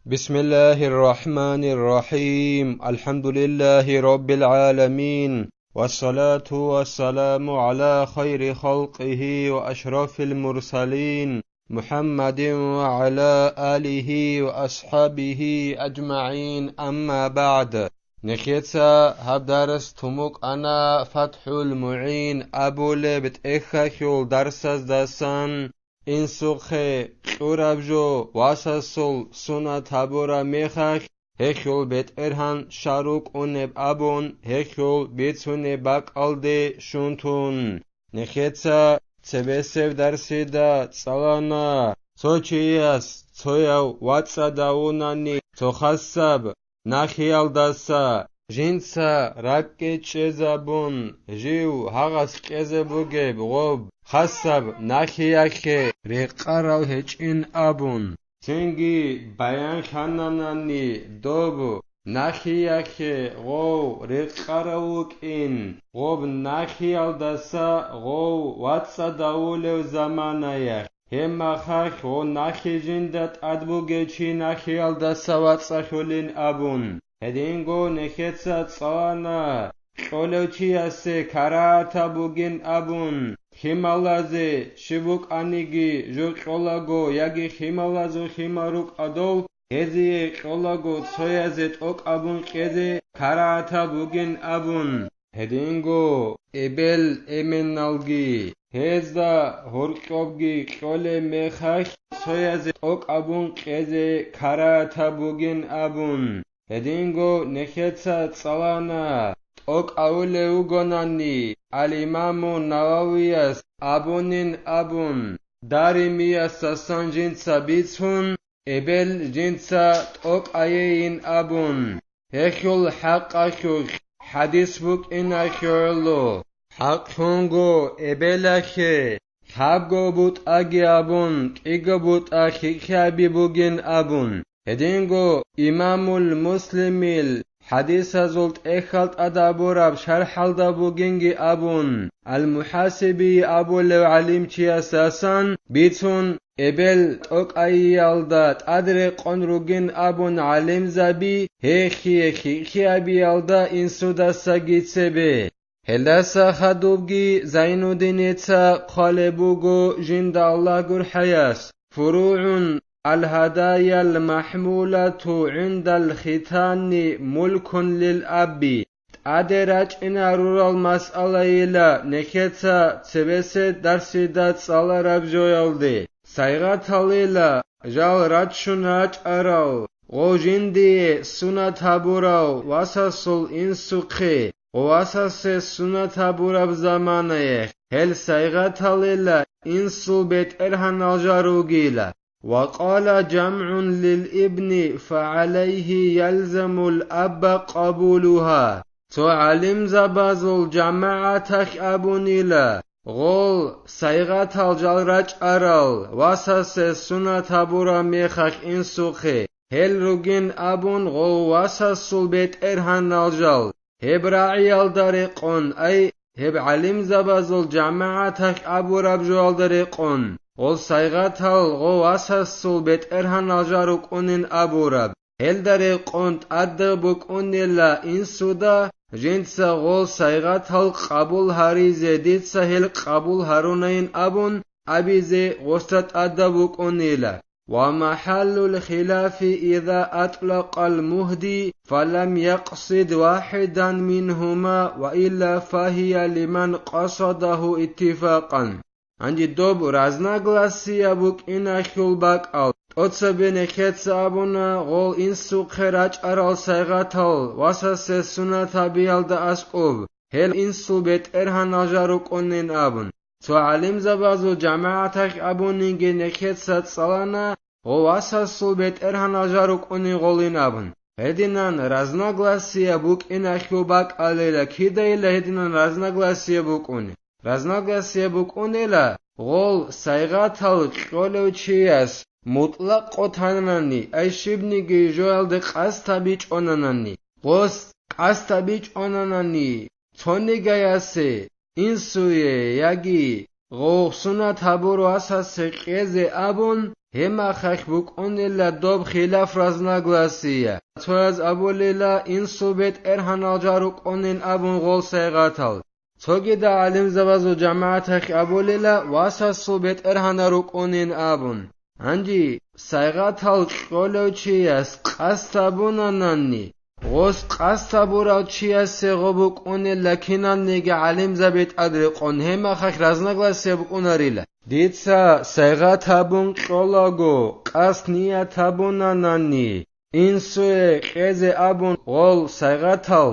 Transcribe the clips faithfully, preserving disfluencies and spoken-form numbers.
بسم الله الرحمن الرحيم. الحمد لله رب العالمين. والصلاة والسلام على خير خلقه وأشرف المرسلين محمد وعلى آله وأصحابه أجمعين. أما بعد. Нехеца гьаб дарс тумукъана ФатхӀул МугӀин абулеб тӀехьалъул дарсаздасан. Инсухъе кьураб жо васасул сунат гьабураб мехалъ, гьелъул бетӀергьан щал рукӀунеб абун, гьелъул бицунеб бакӀалде щун тун. Нехеца цебесеб дарсида цӀалана: цо чияс цояв вацӀцӀадавунани цо хасаб нахиялдаса жинца ракӀчӀезабун, жив гьагъас кьезе бугеб гъоб хасаб нахиялъе рекъарав гьечӀин абун. Цинги баянлъананани доб нахиялъе гъов рекъарав вукӀин, гъоб нахиялдаса гъов вацӀцӀадавулев заманаялъ. Гьеб мехалъ гъов нахи жинда тӀад бугев чи нахиялдаса вацӀцӀалъулин абун. Гьединго нехеца цӀалана кьолев чиясе карагьатаб бугин абун, хималазе щиб букӀаниги жо кьолаго яги хималазул химал рукӀадул, гьезие кьолаго цоязе тӀокӀабун кьезе карагьатаб бугин абун. Гьединго эбел-эменалги, гьезда гьоркьобги кьолеб мехалъ, цоязе тӀокӀабун кьезе карагьатаб бугин абун. Гьединго нехеца цӀалана тӀокӀавулев вугонани, ал-Имаму Нававияс абунин абун, даримиясдасан жинца бицун, эбел жинца тӀокӀайейин абун. Гьелъул хӀакъалъулъ хӀадис букӀиналъе гӀоло, хӀакълъунго эбелалъе лъабго бутӀаги абун, кӀиго бутӀа хьихьаби бугин абун. Гьединго имамул Муслимил хӀадисазул тӀехьал тӀад абураб шархӀалда бугинги абун, ал-МухӀасибий абулев гӀалимчиясдасан бицун, эбел тӀокӀайиялда тӀад рекъон ругин абун гӀалимзаби гьехие хьихьиабиялда инсудасаги цебе. Гьелдаса хадубги Зайнуддиница хъвалеб буго жинда Аллагь гурхӀаяс: «ФуругӀун, ал-гьадаял махӀмулату гӀиндал хитани мулкун лил абби». ТӀаде рачӀинарурал масъалайила нехеца цебесеб дарсида цӀалараб жоялде. Сайгъаталила жал раччун рачӀарал, гъов жиндие сунат гьабурав васасул инсухъе, гъов васасе сунат гьабураб заманаялъ, гьел сайгъаталила инсул бетӀергьанал жал ругила. Ва къала жамгӀун лил ибни: «ФагӀалайгьи ялзамул абба къабулугьа». Цо гӀалимзабазул жамагӀаталъ абунила, гъол сайгъатал жал рачӀарал васасе сунат гьабураб мехалъ инсухъе, гьел ругин абун гъол васасул бетӀергьанал жал. Гьеб рагӀиялда рекъон, ай, гьеб гӀалимзабазул жамагӀаталъ абураб жоялда рекъон, гъол сайгъатал гъов васасул бетӀергьанал жал рукӀунин абураб. Гьелда рекъон тӀадаб букӀунила инсуда, жинца гъол сайгъатал къабул гьаризе дица гьел къабул гьарунайин абун абизе гъосда тӀадаб букӀунила. ومحل الخلاف إذا أطلق المهدي فلم يقصد واحدا منهما وإلا فهي لمن قصده اتفاقا. Гьанже доб разногласие букӀиналъул бакӀал, тӀоцебе нехеца абуна гъол инсухъе рачӀарал сайгъатал васасе сунат гьабиялда аскӀоб, гьел инсул бетӀергьанал жал рукӀунин абун. Цо гӀалимзабазул жамагӀаталъ абунинги нехеца цӀалана гъов васасул бетӀергьанал жал рукӀунин гъолин абун. Гьединан разногласие букӀиналъул бакӀалила, кидайила гьединан разногласие букӀуни. Разногласие букӀунила гъол сайгъатал кьолев чияс мутӀлакъ къотанани, ай щибниги жоялде къасд гьабичӀонанани, гъос къасд гьабичӀонанани, цонигаясе, инсуе яги гъов сунат гьабурав васасе кьезе абун, гьеб махалъ букӀунила доб хилаф разногласия. Цояз абулила, инсул бетӀергьанал жал рукӀунин абун гъол сайгъатал. Цогидал гӀалимзабазул жамагӀаталъ абулила, васасул бетӀергьанал рукӀунин абун. Гьанже сайгъатал кьолев чияс къасд гьабунанани, гъос къасд гьабурав чиясе гъо букӀунила киналниги гӀалимзаби тӀад рекъон, гьеб махалъ разногласие букӀунарила. Дица сайгъат гьабун кьолаго, къасд ният гьабунанани, инсуе кьезе абун гъол сайгъатал,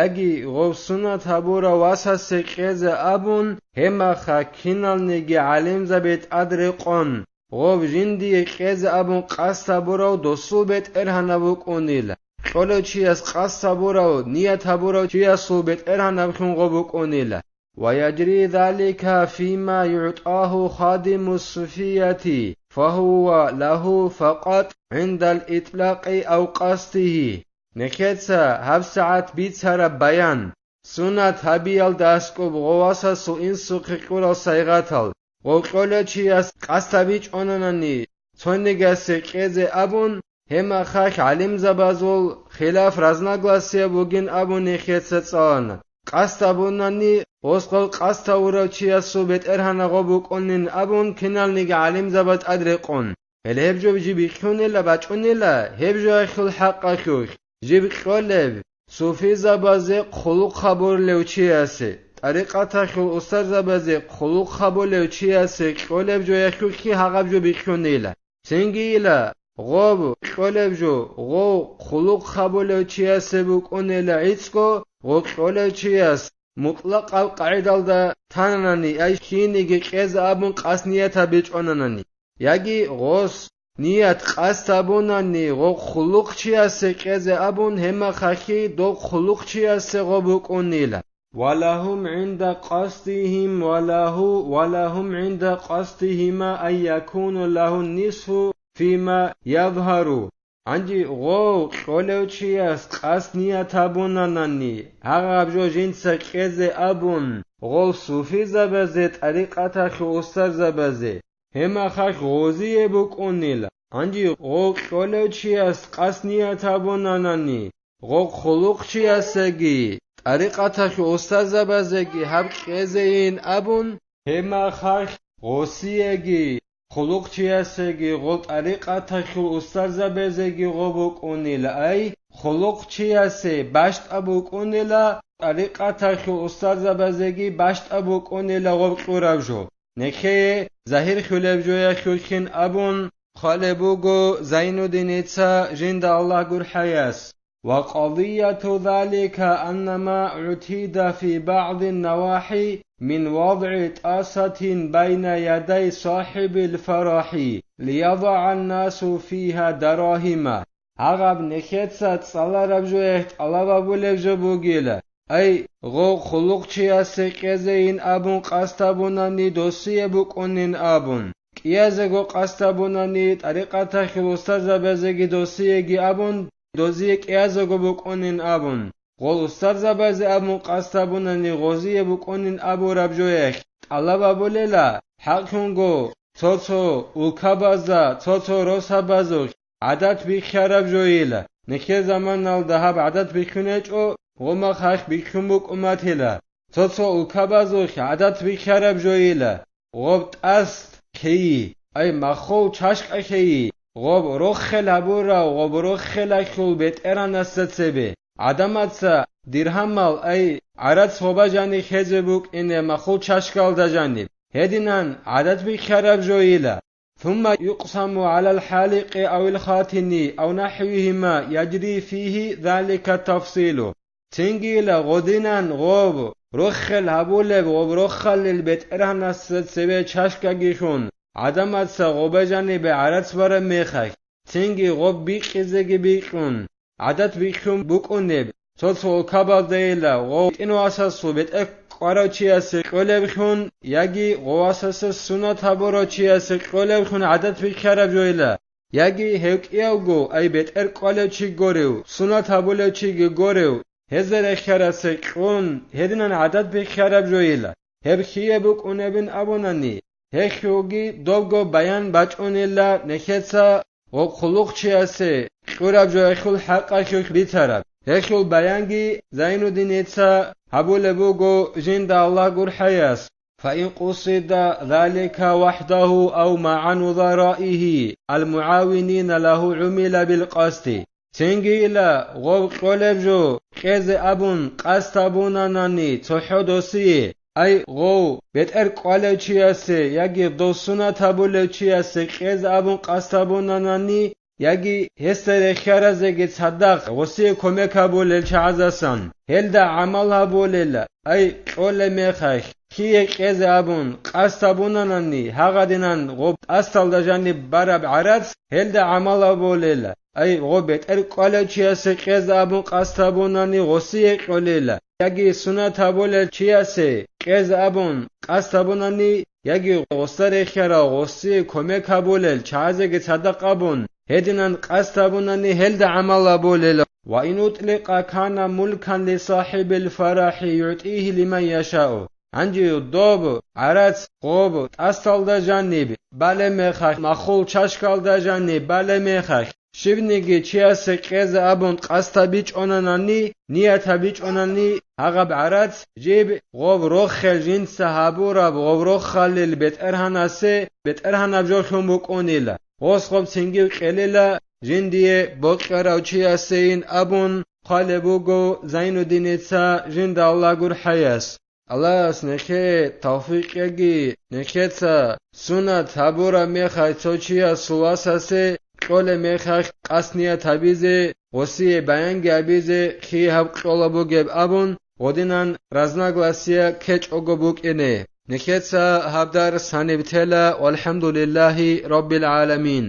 яги гъов сунат гьабурав васасе кьезе абун, гьеб махалъ киналниги гӀалимзаби тӀад рекъон, гъов жиндие кьезе абун къасд гьабурав досул бетӀергьанав вукӀунила. Кьолев чияс къасд гьабурав, ният гьабурав чиясул бетӀергьанавлъун гъо букӀунила. ويجري ذلك فيما يعطاه خادم الصوفية، فهو له فقط عند الإطلاق أو قصده. Нехеца гьабсагӀат бицараб баян, сунат гьабиялда аскӀоб гъов васасул инсухъе кьурал сайгъатал, гъов кьолев чияс къасд гьабичӀонанани, цонигасе кьезе абун, гьеб махалъ гӀалимзабазул хилаф разногласие бугин абун нехеца цӀалана. Къасд гьабунани, гъос гъол къасд гьавурав чиясул бетӀергьанав гъо букӀунин абун киналниги гӀалимзаби тӀад рекъон. Гьеле гьеб жо жиб бихьунила, бачӀунила, гьеб жоялъул хӀакъалъулъ, жиб кьолеб, суфизабазе хъулухъ гьабулев чиясе, тӀарикъаталъул устарзабазе хъулухъ гьабулев чиясе кьолеб жоялъулъги гьагъаб жо бихьунила. Цинги ила, гъоб кьолеб жо, гъов хъулухъ гьабулев чиясе букӀунила гӀицӀго, гъов кьолев чияс мутӀлакъаб къагӀидалда тананани, ай киниги кьезе абун къасд ният гьабичӀонанани, яги гъос ният къасд гьабунани, гъов хъулухъ чиясе кьезе абун, гьеб махалъ дов хъулухъ чиясе гъо букӀунила. ولهم عند قصدهم وله، ولهم عند قصدهما أن يكون له النصف فيما يظهر. Гьанже гъов кьолев чияс къасд ният гьабунанани, гьагъаб жо жинца кьезе абун, гъол суфизабазе, тӀарикъаталъул устарзабазе, гьеб махалъ гъозие букӀунила. Гьанже гъов кьолев чияс къасд ният гьабунанани, гъо хъулухъчиясеги, тӀарикъаталъул устарзабазеги гьаб кьезейин абун, гьеб махалъ гъосиеги, хъулухъчиясеги, гъо тӀарикъаталъул устарзабазеги гъо букӀунила. Ай, хъулухъчиясе бащтӀа букӀунила, тӀарикъаталъул устарзабазеги бащтӀа букӀунила гъоб кьураб жо. Нехее загьир хьулеб жояхьулхъин абун хъвалеб буго Зайнуддиница, жинда Аллагь гурхӀаяс. وقضية ذلك أن ما اعتيد في بعض النواحي من وضع طاسة بين يدي صاحب الفرح ليضع الناس فيها دراهم. Гьагъаб нехеца цӀалараб жояхь тӀалаб гьабулеб жо бугила. Ай, гъо хъулухъчиясе кьезейин абун къасд гьабунани досие букӀунин абун, кӀиязего къасд гьабунани тӀарикъаталъул устарзабазеги досиеги абун, дозие кӀиязего букӀунин абун, гъол устарзабазе абун къасд гьабунани гъозие букӀунин абураб жояхь тӀалаб гьабулела, хӀакълъунго, цо-цо улкабазда, цо-цо росабазухъ гӀадат бихьараб жойила. Нехер заманалда гьаб гӀадат бихьун гьечӀо, гъомахъ гьахь бихьун букӀун батила. Цо-цо улкабазухъ гӀадат бихьараб жойила. Гъоб тӀасд ккейи, ай маххул чашкӀа ккейи, гъоб рохел гьабурав, гъоб рохелалъул бетӀергьанасда цебе гӀадамаца диргьамал, ай гӀарац гъоба жани хезе букӀине маххул чашкалда жаниб. Гьединан гӀадат бихьараб жойила. ثم يقسم على الحالق أو الخاتن أو نحوهما يجري فيه ذلك التفصيل. Цингила гъодинан гъоб рохел гьабулеб, гъоб рохалил бетӀергьанасда цеве чашкагилъун гӀадамаца гъоба жанибе гӀарац бараб мехалъ, цинги гъоб бикьизеги бикьун, гӀадат бихьун букӀунеб, цо-цо улкабаздайила гъов тӀинвасасул бетӀер кӀварав чиясе кьолеблъун яги гъовасаса сунат гьабурав чиясе кьолеблъун гӀадат бихьараб жойила, яги гьев кӀиявго, ай бетӀер кӀвалев чи горев, сунат гьабулев чиги горев, гьезда рехьарасе кьун, гьединан гӀадат бихьараб жойила. Гьеб лъие букӀунебин абунани, Гьелъулги добго баян бачӀунела нехеца гъоб хъулухъчиясе кьураб жо гьелъул хӀакъалъулъ бицараб. Гьелъул баянги Зайнуддиница гьабулеб буго жинда Аллагь гурхӀаяс: «فإن قصد ذلك وحده أو مع نظرائه المعاونين له عمل بالقصد». Цинги ила гъов кьолеб жо кьезе абун къасд гьабунанани цохӀо досие, ай гъов бетӀер кӀвалев чиясе яги дов сунат гьабулев чиясе кьезе абун къасд гьабунанани, яги гьесда рехьаразеги цадахъ гъосие кумек гьабулел чагӀазасан, гьелда гӀамал гьабулел, ай кьолеб мехалъ, кие кьезе абун къасд гьабунанани, гьагъадинан гъоб тӀасалда жаниб бараб гӀарац, гьелда гӀамал гьабулел, ай гъоб бетӀер кӀвалев чиясе кьезе абун къасд гьабунани гъосие кьолел, яги сунат гьабулел чиясе кьезе абун къасд гьабунани, яги гъосда рехьарав гъосие кумек гьабулел чагӀазеги цадахъ абун, гьединан къасд гьабунани гьелда гӀамал гьабулел. «وإن أطلق كان ملكا لصاحب الفرح يعطيه لمن يشاء». Гьанже доб гӀарац гъоб тӀасалда жаниб балеб мехалъ, махул чашкалда жаниб балеб мехалъ, щибниги чиясе кьезе абун къасд гьабичӀонанани, ният гьабичӀонани, гьагъаб гӀарац жиб гъоб рохел жинца гьабураб гъоб рохалил бетӀергьанасе бетӀергьанаб жолъун букӀунила. Гъос гъоб цинги кьелила жиндие бокьарав чиясейин абун хъвалеб буго Зайнуддиница жинда Аллагь гурхӀаяс. Аллагьас нехее тавфикъ кьеги, нехеца сунат гьабураб мехалъ цо чиясул васасе кьолеб мехалъ къасд ният гьабизе, гъосие баянги гьабизе хияб кьола бугеб абун, гъодинан разногласия ккечӀого букӀине. Нехеца гьаб дарс гьаниб тела, валхӀамдулиллагьи раббил гӀаламин.